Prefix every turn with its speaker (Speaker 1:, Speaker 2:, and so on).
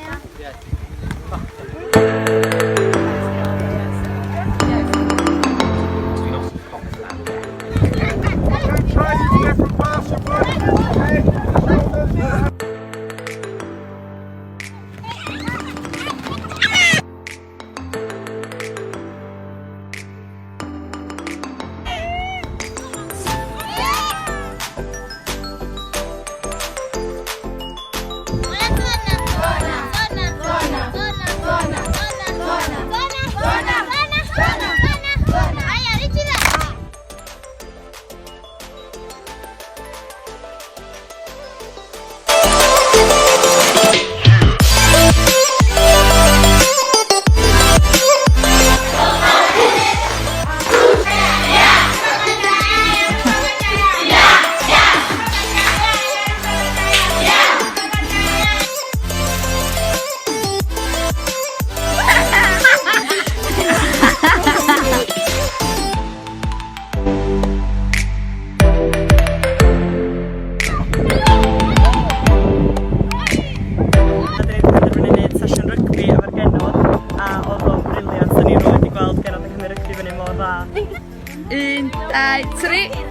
Speaker 1: A 'dan ni 'di penderfynu neud sesiwn rygbi efo'r genod a odd o'n brilliant 'dan ni rioed 'di gweld genod yn cymryd rygbi fyny mor dda.
Speaker 2: Un, dau, tri.